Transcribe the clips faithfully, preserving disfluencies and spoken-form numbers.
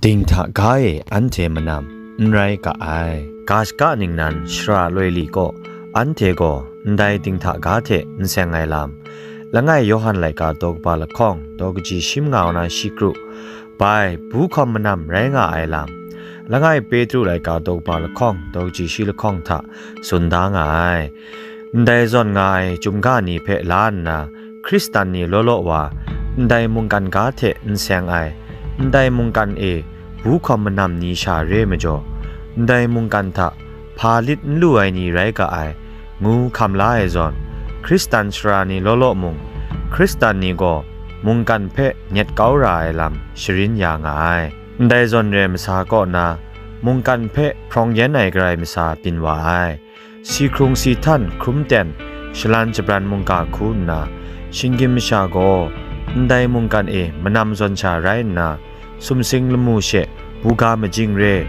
Dinghta ga e anhte manam n rai ga ai. Ga shaka ningnan shara loi li kaw, anhte gaw ndai dinghta ga hte n seng ai lam, langai Yawhan laika daw kaba lahkawng daw kaji shi manga na shi kru, bai bu hkawm manam rai nga ai lam, langai Petru laika daw kaba lahkawng daw kaji shi lahkawng hta tsun da nga ai. Ndai zawn nga ai chyum ga ni hpe la nna, Hkristan ni law law wa, ndai mungkan ga hte n seng ai, ndai mungkan e bu hkawm manam ni sha re majaw, ndai mungkan hta hpa lit n lu ai ni rai ga ai, ngu hkam la ai zawn, Hkristan sara ni law law mung, Hkristan ni gaw mungkan hpe nyet kau ra ai lam sharin ya nga ai. Ndai zawn re masa kaw na, mungkan hpe hprawng yen ai Karai masa byin wa ai. Si hkrung si htan hkrum ten, shalan shabran mungga hku nna, shinggyim masha gaw ndai mungkan e manam zawn sha rai nna, sumsing lamu she buga majing re,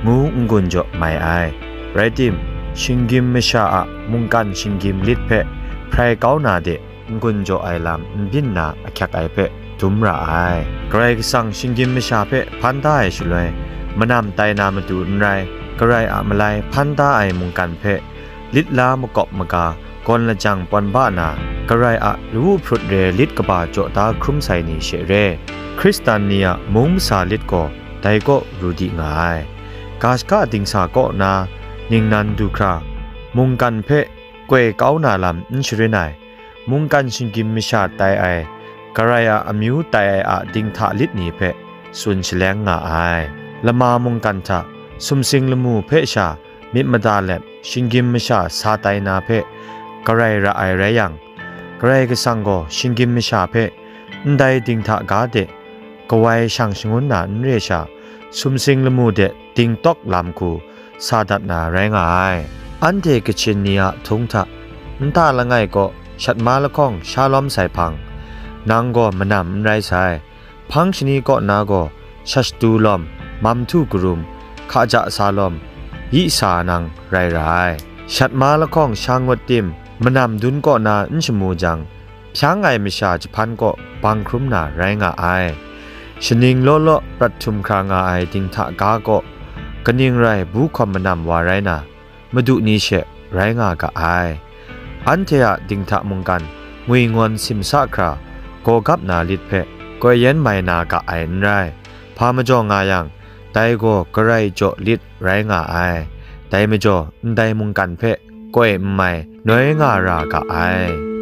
ngu n-gun jaw mai ai. Rai tim, shinggyim masha a mungkan shinggyim lit hpe hprai kau na de, n-gun jaw ai lam n byin na ahkyak ai hpe dum ra ai. Karai Kasang shinggyim masha hpe hpan da ai shaloi, manam tai na matu n rai, Karai a malai hpan da ai mungkan hpe lit la makawp maga, gawn lajang pawn ba na, Karai a lawu hprut re lit kaba jaw da hkrum sai ni she re, Hkristan ni a mung masa lit gaw dai kaw ru di nga ai. Ga shaka dingsa kaw na ningnan du hkra, mungkan hpe koi kau na lam n sharin ai, mungkan shinggyim masha tai ai, Karai a amyu tai ai a dinghta lit ni hpe tsun shaleng nga ai. Lama mungkan hta sumsing lamu hpe sha myit mada let, shinggyim masha sa tai na hpe Karai ra ai rai yang, Karai Kasang gaw shinggyim masha hpe ndai dinghta ga de kawai shang shangun na n re sha, sumsing lamu de dingtawk lam hku sa dat na rai nga ai. Anhte Kachin ni a htung hta, nta langai kaw shatma lahkawng sha lawm sai hpang, nang gaw manam n rai sai. Hpang shani kaw na gaw shashtu lawm, mamhtu karum, hkaja sa lawm, yi sa nang rai ra ai. Shatma lahkawng sha ngut tim, manam dun kaw na n shamu jang, hpyang ai masha jahpan kaw bang hkrum na rai nga ai. Shaning law law prat htum hkra nga ai dinghta ga kaw, kaning rai bu hkawm manam wa rai na, madu ni she rai nga ga ai. Anhte a dinghta mungkan ngwi ngawn simsa hkra, gawgap na lit hpe koi yen mai na ga ai n rai. Hpa majaw nga yang, dai gaw Karai jaw lit rai nga ai. Dai majaw, ndai mungkan hpe koi n mai, noi nga ra ga ai.